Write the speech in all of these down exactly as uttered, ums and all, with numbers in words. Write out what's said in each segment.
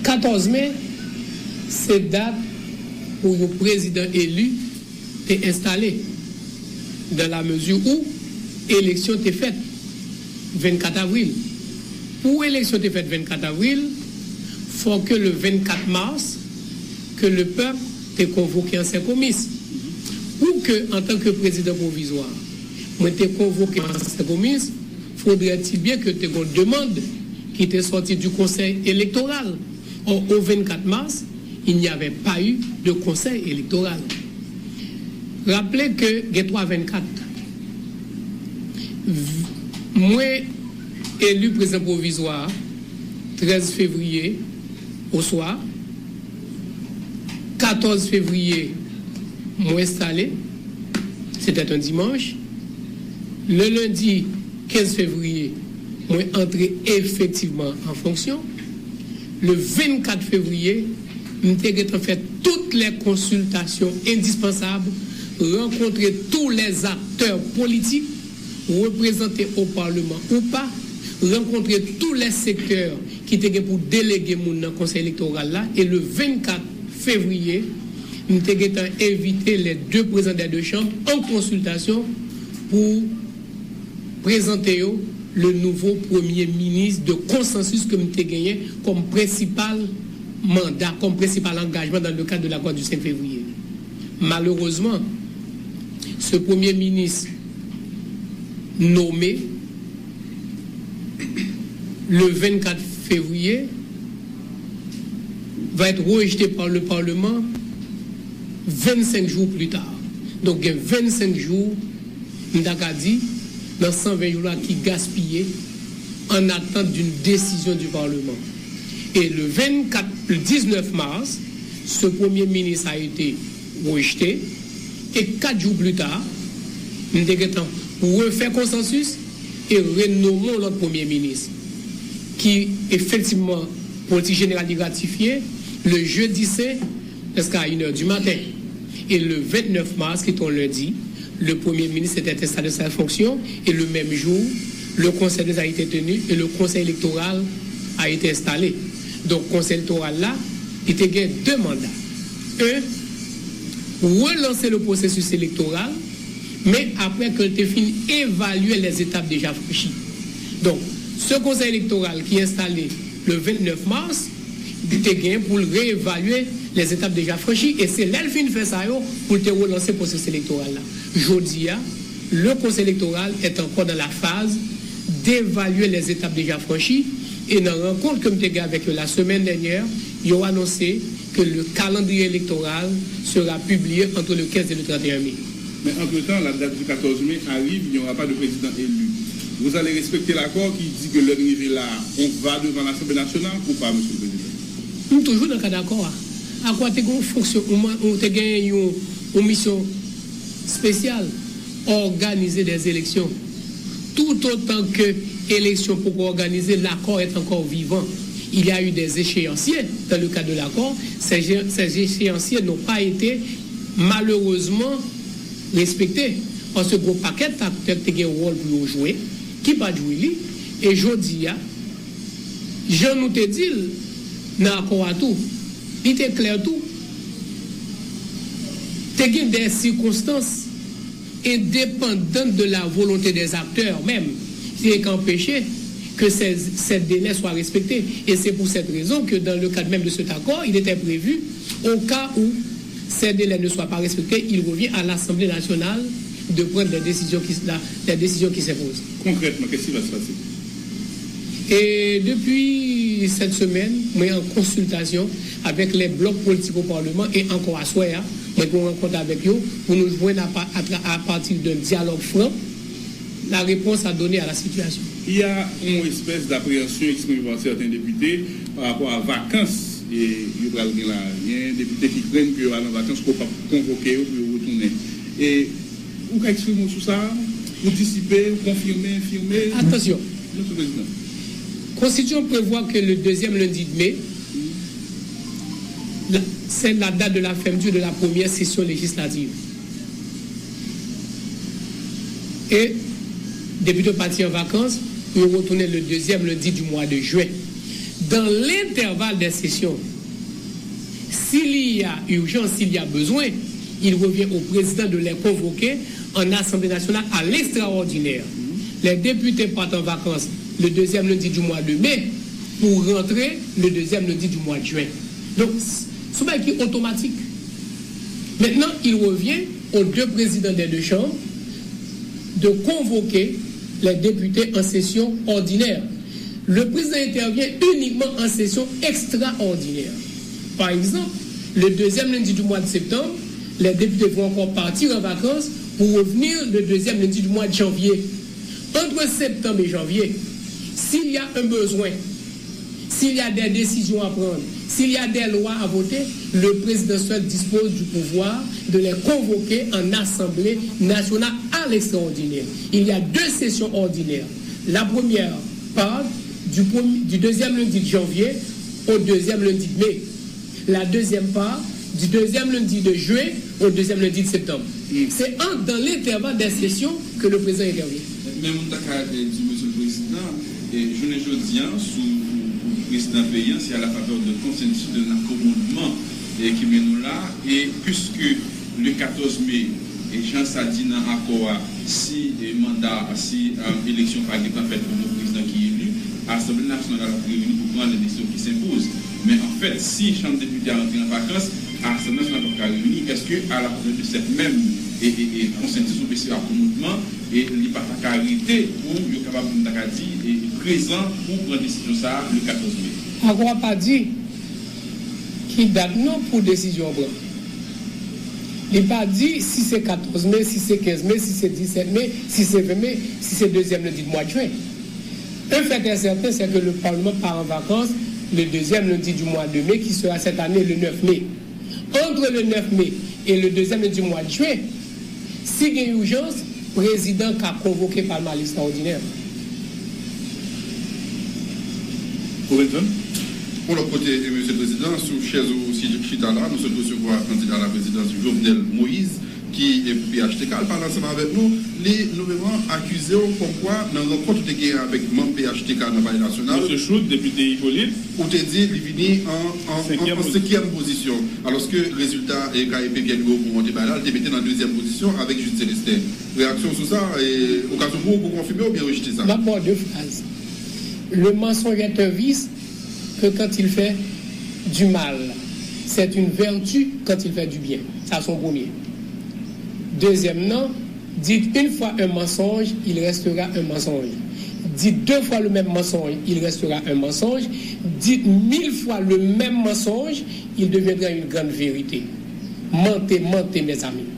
Katòz me, se dat pou yon prezidan eli te enstale, dans la mesure où eleksyon te fèt vennkat avril. Pou eleksyon te fèt vennkat avril, fò ke le vennkat mas, ke le pèp te konvoke an senkomis. Pou ke, antan ke prezidan pwovizwa, mwen te konvoke an senkomis, fodrè ti byen ke te gon demann ki te sòti du Conseil électoral. Or, au vennkat mas, il n'y avait pas eu de Conseil électoral. Raple ke gen twa vennkat. Mwen eli prezidan pwovizwa trèz fevriye oswa katòz fevriye, mwen enstale, c'était un dimanche. Le lundi quinze février, mwen antre efektivman an fonksyon. Le vennkat fevriye, m te gentan fè tout les consultations indispensables, rankontre tous les acteurs politiques, reprezante o Palman ou pa, rankontre tous les secteurs ki te gen pou delege moun nan Konsèy Elektoral la, e le vennkat fevriye, m te gentan envite les deux présidents des deux chambres en consultation pou prezante yo le nouveau premier ministre de consensus ke m te genyen kòm prensipal manda, kòm prensipal angajman dans le cadre de l'accord du cinq février. Malheureusement, ce premier ministre nommé le vennkat fevriye va être rejeté par le Parlement vingt-cinq jours plus tard. Donk, gen vennsenk jou, m ta ka di, nan san ven jou la ki gaspiye en attente d'une décision du Parlement. Et le vennkat, le diznèf mas, ce premier ministre a été rejeté. E kat jou pli ta, m te gentan refè konsansis e renome yon lòt premye minis, ki efektivman politik jeneral li ratifye le jedi sen, prèske a une heure du matin. Et le vingt-neuf mars, qui est un lundi, le Premier ministre était installé dans sa fonction et le même jour, le Conseil des a été tenu et le Conseil électoral a été installé. Donk, Konsèy Elektoral la, li te gen de manda. Un, relanse le processus électoral, men apre ke l te fin evalye les étapes déjà franchies. Donk, ce Conseil électoral qui est installé le vingt-neuf mars, li te gen pou l reevalye les étapes déjà franchies, e se lè l fin fè sa yo pou l te relanse pwosesis elektoral la. Jodi a, le Conseil électoral est encore dans la phase d'évaluer les étapes déjà franchies, e nan rankont ke m te gen avèk yo la semaine dernière, yo anonse que le calendrier électoral sera publié entre le quinze et le trente et un mai. Mais entre-temps, la date du quatorze mai arrive, il n'y aura pas de président élu. Vous allez respecter l'accord qui dit que l'heure arrivée là, on va devant l'Assemblée nationale ou pas, Monsieur le Président? M toujou nan kad akò a. Akò a te gen yon fonksyon, ou te gen yon, yon misyon espesyal, organize des élections. Tout autant que eleksyon poko òganize, l'accord est encore vivant. Il y a eu des échéanciers dans le cadre de l'accord. Ces, ces échéanciers n'ont pas été malheureusement respekte. Paske gon pakèt aktè ki te gen wòl pou yo jwe, ki pa t jwe li. E jodi a, jan nou te di l nan akò a tou, li te klè tou. Te gen des circonstances indépendantes de la volonté des acteurs même, ki te ka anpeche que ces, ces délais soient respectés. Et c'est pour cette raison que dans le cadre même de cet accord, il était prévu, au cas où ces délais ne soient pas respectés, il revient à l'Assemblée nationale de prendre les décisions qui, la, les décisions qui s'imposent. Concrètement, qu'est-ce qui va se passer? E depi sèt semèn, mwen an konsiltasyon avèk lè blòk politik o Palman e ankò aswè a, mwen gen yon rankont avèk yo pou nou jwenn a, pa- a, a partir d'un dialogue franc la réponse à donner à la situation. Il y a une espèce d'appréhension exprimée par certains députés par rapport à vacances. E yo pral gen la, gen depite ki krenn ke yo al an vakans, ke yo p ap konvoke yo pou yo retounen. E ou ka eksprime w sou sa? Ou disipe, ou konfime, enfime? Attention. Monsieur le Président. Constitution prévoit que le deuxième lundi de mai, la- c'est la date de la fermeture de la première session législative. E depite yo pati an vakans, pou yo retounen le deuxième lundi du mois de juin. Dans l'intervalle des sessions, s'il y a urgence, s'il y a besoin, il revient au président de les convoquer en assemblée nationale à l'extraordinaire. Les députés partent en vacances le deuxième lundi du mois de mai pour rentrer le deuxième lundi du mois de juin. Donc, c'est un bagay qui est automatique. Maintenant, il revient aux deux présidents des deux chambres de convoquer les députés en session ordinaire. Le président intervient uniquement en session extraordinaire. Par exemple, le deuxième lundi du mois de septembre, les députés vont encore partir en vacances pour revenir le deuxième lundi du mois de janvier. Entre septembre et janvier, s'il y a un besoin, s'il y a des décisions à prendre, s'il y a des lois à voter, le président seul dispose du pouvoir de les convoquer en assemblée nationale à l'extraordinaire. Il y a deux sessions ordinaires. La première part du, du deuxième lundi de janvier au deuxième lundi de mai. La deuxième part du deuxième lundi de juin au deuxième lundi de septembre. C'est en, dans l'intervalle des sessions que le président intervient. Men moun ta ka di, Mesye Prezidan, jounen jodi a, sou prezidan peyi a, se a la favè de konsansis, de akomodman ki mennen nou la, e piske le katòz me, e jan sa di nan akò a, si manda, si eleksyon pa gentan fèt pou yon prezidan ki eli, Asanble Nasyonal ap reyini pou pran les décisions qui s'imposent. Men anfèt, si Chanm Depite a rantre an vakans, Asanble Nasyonal p ap ka reyini. Èske a la favè de sèt menm e, e, e konsansis oubyen se akomodman, e li pa ta ka rete pou yo kapab, m ta ka di, e, prezan pou pran desizyon sa a le katòz me? Akò a pa di ki dat non pou desizyon an pran. Li pa di si se katòz me, si se kenz me, si se disèt me, si se ven me, si se dezyèm lendi de mwa de jen. Un fait est certain, c'est que le Parlement part en vacances le deuxième lundi du mois de mai, qui sera cette année le neuf mai. Entre le neuf mai et le deuxième lundi du mois de juin, si gen ijans, prezidan ka konvoke palman a lekstraòdinè. Bon, lòt kote, e, Mesye Prezidan, sou chèz ou si chita la, nou sot resevwa kandida a la prezidans Jovenel Moïse, ki, e, pou P H T K, l pale ansanm avèk nou, li nouvèlman akize w kòmkwa nan rankont ou te gen avèk manm P H T K nan Palè Nasyonal. Mesye Choute, depite Hyppolite. Ou te di li vini an, an, an, an senkyèm pozisyon. Alòske rezilta, e, K E P Pierre Louis Aubon te bay la, li te mete nan dezyèm pozisyon avèk Jude Célestin. Reyaksyon w sou sa, e, okazyon pou ou pou konfime oubyen rejte sa? M ap ba w de fraz. Le mensonge est un vice que quand il fait du mal. C'est une vertu quand il fait du bien. Sa se yon premye. Dezyèm nan, dites une fois un mensonge, il restera un mensonge. Dites deux fois le même mensonge, il restera un mensonge. Dites mille fois le même mensonge, il deviendra une grande vérité. Mentez, mentez, mes amis.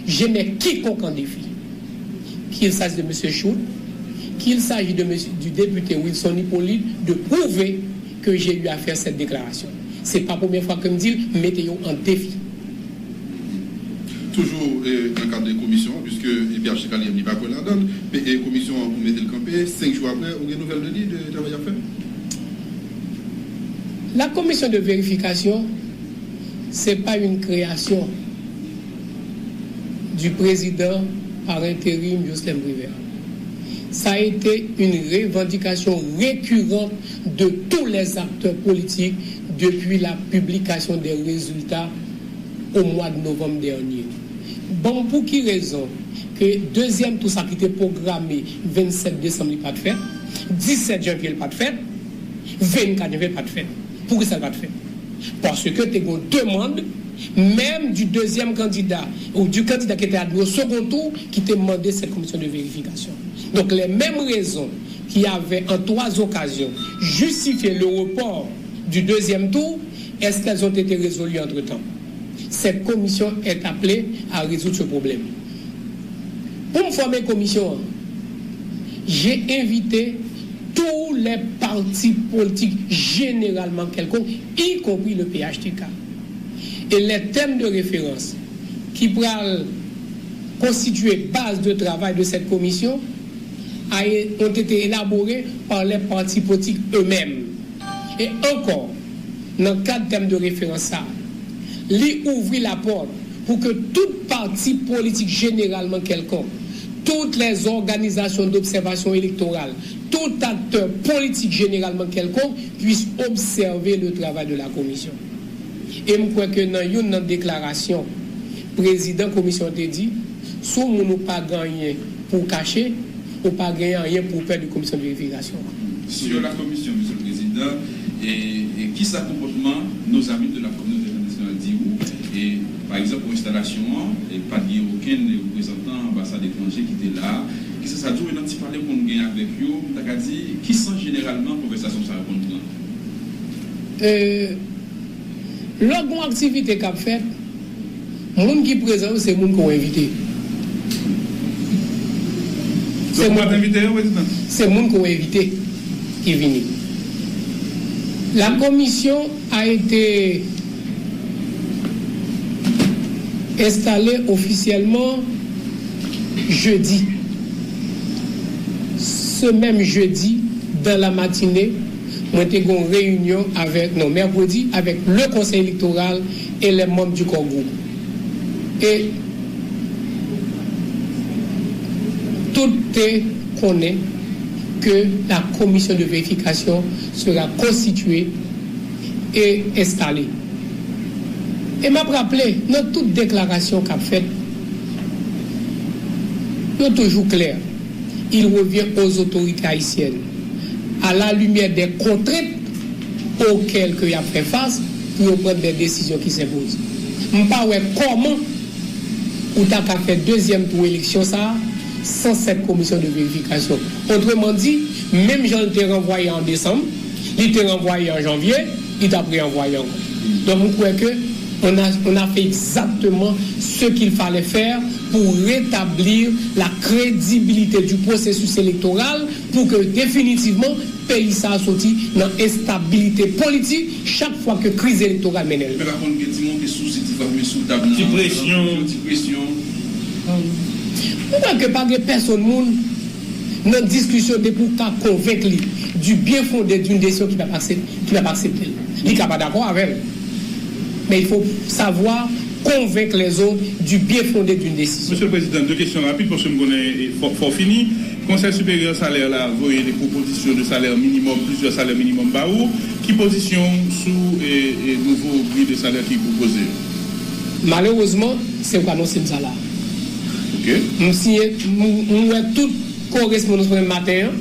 Je mets quiconque en défi. Qu'il s'agisse de Mesye Choute, qu'il s'agisse de Mesye, du député Wilson Hyppolite, de prouver que j'ai eu à faire cette déclaration. Se pa premye fwa ke m di l, m mete yo an defi. Toujou, e, nan kad de komisyon an, puiske, e, P H T K li menm li pa kwè ladan l, men, e, komisyon an pou mete l kanpe, senk jou apre, ou gen nouvèl de li, de travay y ap fè? La commission de vérification, c'est pas une création du président par intérim Jocelyn Privert. Ça a été une revendication récurrente de tous les acteurs politiques depuis la publication des résultats au mois de novembre dernier. Bon, pou ki rezon ke dezyèm tou sa ki te pwograme vennsèt desanm li pa t fèt, disèt janvye l pa t fèt, vennkat janvye l pa t fèt? Poukisa l pa t fèt? Paske te gen yon demann, menm du deuxième candidat ou du candidat qui était admis au second tour, ki te mande cette commission de vérification. Donc, les mêmes raisons qui avaient en trois occasions justifié le report du deuxième tour, est-ce qu'elles ont été résolues entre-temps? Cette commission est appelée à résoudre ce problème. Pou m fòme komisyon an, j'ai invité tous les partis politiques généralement quelconques, y compris le P H T K. Et les thèmes de référence qui pral constituer base de travail de cette commission a, ont été élaborés par les partis politiques eux-mêmes. E ankò, nan kad tèm de referans sa a, li ouvri lapòt pou ke tout pati politik jeneralman kèlkonk, toutes les organisations d'observation électorale, tout acteur politique généralement quelconque puisse observer le travail de la commission. E m kwè ke nan youn nan deklarasyon prezidan komisyon te di, si w moun ou pa gen anyen pou w kache, ou pa gen anyen pou w pè de komisyon de verifikasyon an. Sur la commission, Monsieur le Président, e, e kisa konpòtman nos amis de la communauté internationale di ou, e, pa egzanp, pou enstalasyon an, e pa t gen okenn reprezantan anbasad etranje ki te la, kisa sa di w, e nan ti pale konn gen avèk yo, m ta ka di, ki sans jeneralman konvèsasyon sa yo konn pran? E, Lè w gen yon aktivite k ap fèt, moun ki prezan yo se moun ke w envite. Se moun, se moun ke w envite ki vini. La commission a été installée officiellement jeudi. Ce même jeudi, dans la matinée, mwen te gen yon reyinyon avèk, non, mèkredi, avèk le Conseil électoral et les membres du core groupe. Et tout te konnen que la commission de vérification sera constituée et installée. E m ap raple, nan tout deklarasyon k ap fèt, yo toujou klè. Il revient aux autorités haïtiennes, à la lumière des contraintes auxquelles que y ap fè fas, pou yo pran des décisions qui s'imposent. M pa wè kòman ou ta ka fè dezyèm tou eleksyon sa a san cette commission de vérification. Otreman di, menm jan l te ranvwaye an desanm, li te ranvwaye an janvye, li t ap reranvwaye ankò. Donk, m kwè ke on a, on a fait exactement ce qu'il fallait faire pour rétablir la crédibilité du processus électoral, pou ke definitivman peyi sa a soti nan enstabilite politik chak fwa ke kriz elektoral mennen l. Men pa konn gen ti monte sousi, ti frape sou tab nan, ti presyon, ti presyon. M kwè ke pa gen pèsonn moun nan diskisyon depi w ka konvenk li du bien fondé d'une décision ki p ap aksep-, ki p ap aksepte l. Li ka pa dakò avè l. Mais il faut savoir convaincre les autres du bien fondé d'une décision. Monsieur le Président, de kesyon rapid, paske m konnen, e, fò, fò fini. Konsèy Siperyè Salè la voye de pwopozisyon de salè minimòm, plizyè salè minimòm ba ou. Ki pozisyon w sou, e, e, nouvo gri de salè ki pwopoze yo? Malerezman, se ou k anonse m sa la. Ok. M siyen, m, m wè tout korespondans mwen maten an,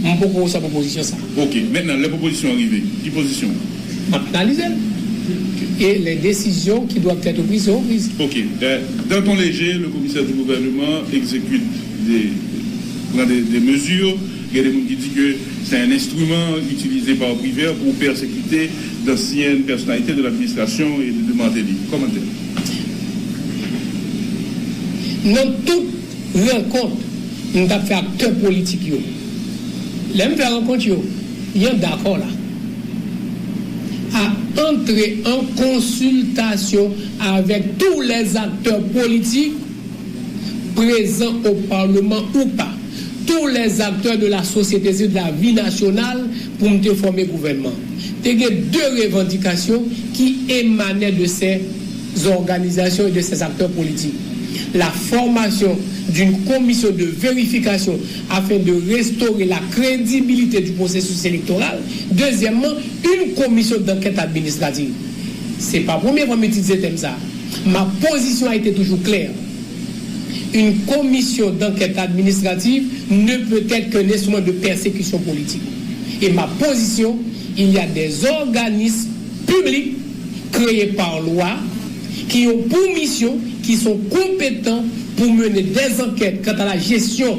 m poko resevwa pwopozisyon sa. Ok. Mentnan, lè pwopozisyon an rive, ki pozisyon w? M ap analize l. Ok. Et les décisions qui doivent être prises seront prises. Ok. Euh, dans ton léger, le commissaire du gouvernement exécute des, prend des, des mesures. Il y a des gens qui disent que c'est un instrument utilisé par Privert pour persécuter d'anciennes personnalités de l'administration et de, de Martelly. Commentaire. Nan tout rankont m t ap fè aktè politik yo, lè m fè rankont yo, y an dakò la, à entrer en consultation avec tous les acteurs politiques présents au Parlement ou pas, tous les acteurs de la société civile, de la vie nationale, pou m te fòme gouvènman. Te gen de revandikasyon ki emane de ces organisations et de ces acteurs politiques. La formation d'une commission de vérification afin de restaurer la crédibilité du processus électoral. Deuxièmement, une commission d'enquête administrative. Se pa premye fwa m itilize tèm sa. Ma position a été toujours claire. Une commission d'enquête administrative ne peut être qu'un instrument de persécution politique. Et ma position, il y a des organismes publics créés par loi qui ont pour mission, qui sont compétents pour mener des enquêtes quant à la gestion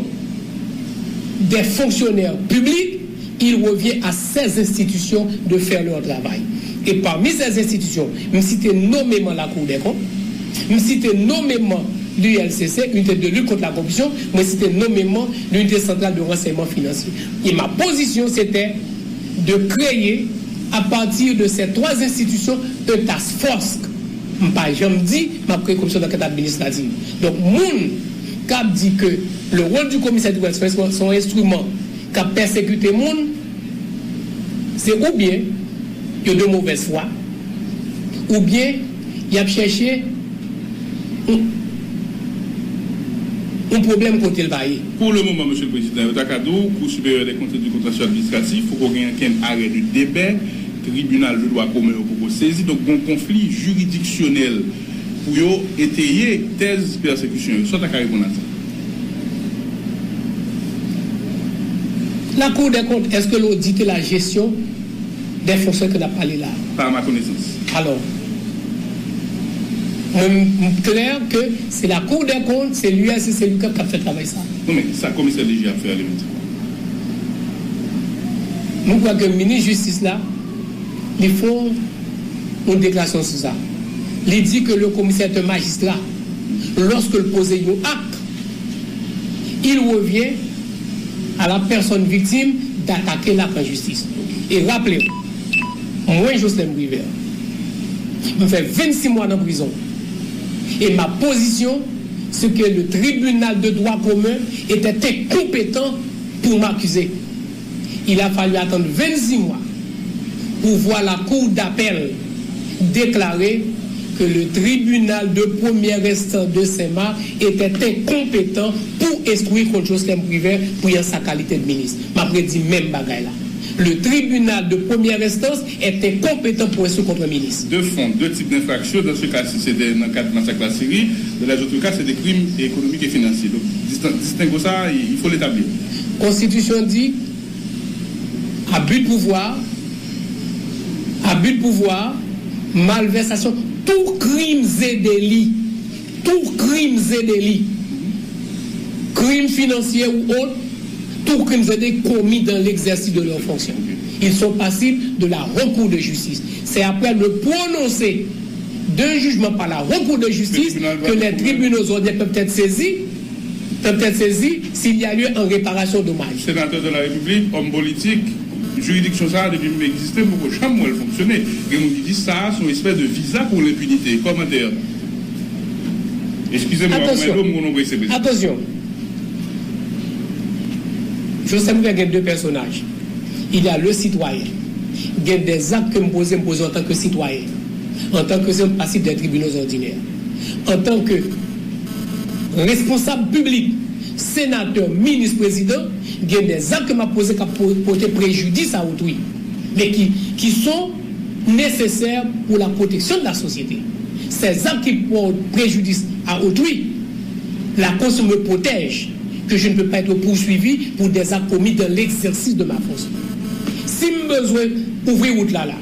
des fonctionnaires publics, il revient à ces institutions de faire leur travail. Et parmi ces institutions, m site nomeman Lakou dè Kont, m site nomeman l'U L C C, Unité de lutte contre la corruption, mwen site nomeman l'Unité centrale de renseignement financier. Et ma position, c'était de créer, à partir de ces trois institutions, un task force. M pa janm di m ap kreye komisyon d'ankèt administrativ. Donk, moun k ap di ke le rôle du commissaire du gouvernement, se yon enstriman k ap pèsekite moun, se oubyen yo de movèz fwa, oubyen y ap chèche yon, yon pwoblèm kote l pa ye. Pou le moman, Mesye le Prezidan, yo ta ka di w Cour supérieure des comptes et du contentieux administratif poko gen ankenn arè de debè, tribinal de dwa komen yo poko sezi, donk gon konfli jiridiksyonèl pou yo eteye tèz pèsekisyon yo. Sa w ta ka reponn a sa? La Cour des comptes, est-ce que l odite la gestion des fonctionnaires ke n ap pale la? Pa ma konesans. Alò, mwen m klè ke se la Cour des comptes, se l'ULC, se l'UCAP k ap fè travay sa. Non, men sa komisè D G ap fè a li menm. Nou kwè ke minis jistis la, li fè yon deklarasyon sou sa. Li di ke le commissaire est un magistrat. Lorsque l poze yon ak, il revient à la personne victime d'attaquer l'acte en justice. E raple w, mwen, Jocelyn Privert, m fè vennsis mwa nan prizon. E ma position, c'est que le tribunal de droit commun était incompétent pour m'accuser. Il a fallu attendre vingt-six mois pour voir la cour d'appel déclarer que le tribunal de première instance de Saint-Marc était incompétent pour instruire contre Jocelyn Privert pou y an sa kalite de minis. M ap redi menm bagay la. Le tribunal de première instance est incompétent pour instruire contre minis. De fond, deux types d'infractions. Dans ce cas-ci, c'était dans le cadre du massacre de la Syrie. Dans les autres cas, c'est des crimes économiques et financiers. Donc, distin- distinguo ça, il il faut l'établir. Konstitisyon di, abus de pouvoir, abus de pouvoir, malversation, tout crimes et délits, tout crimes et délits, crimes financiers ou autres, tout crimes et délits commis dans l'exercice de leurs fonctions. Ils sont passibles de la Haute Cour de justice. C'est après le prononcé d'un jugement par la Haute Cour de justice que les tribunaux ordinaires peuvent être saisis, peuvent être saisis s'il y a lieu en réparation dommages. Sénateur de la République, homme politique, jiridiksyon sa a, depi m egziste, m poko janm wè l fonksyone. Gen moun ki di sa a se yon espès de visa pour l'impunité. Kòmantè. Excusez-moi, Attention. Mwen, m konnen w prese, prezidan. Attention. Joseph Privert gen de pèsonaj. Il y a le citoyen. Gen des actes ke m poze, m poze an tan ke sitwayen. An tan ke se pasib de tribunaux ordinaires. An tan ke responsab piblik, senatè, minis, prezidan, gen des actes ke m ap poze k ap po- pote prejidis a otrui, men ki, qui sont nécessaires pour la protection de la société. Ces actes qui portent préjudice à autrui, la Constitution me protège, que je ne peux pas être poursuivi pour des actes commis dans l'exercice de ma fonction. Si m bezwen ouvri wout la, la,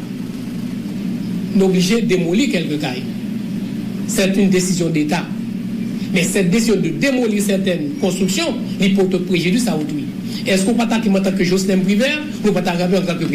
nou oblije demoli kèlke kay. C'est une décision d'État. Mais cette décision de démolir certaines constructions, li pote prejidis a otrui. Èske w pa ta ki m antanke Jocelyn Privert, ou pa ta raple antanke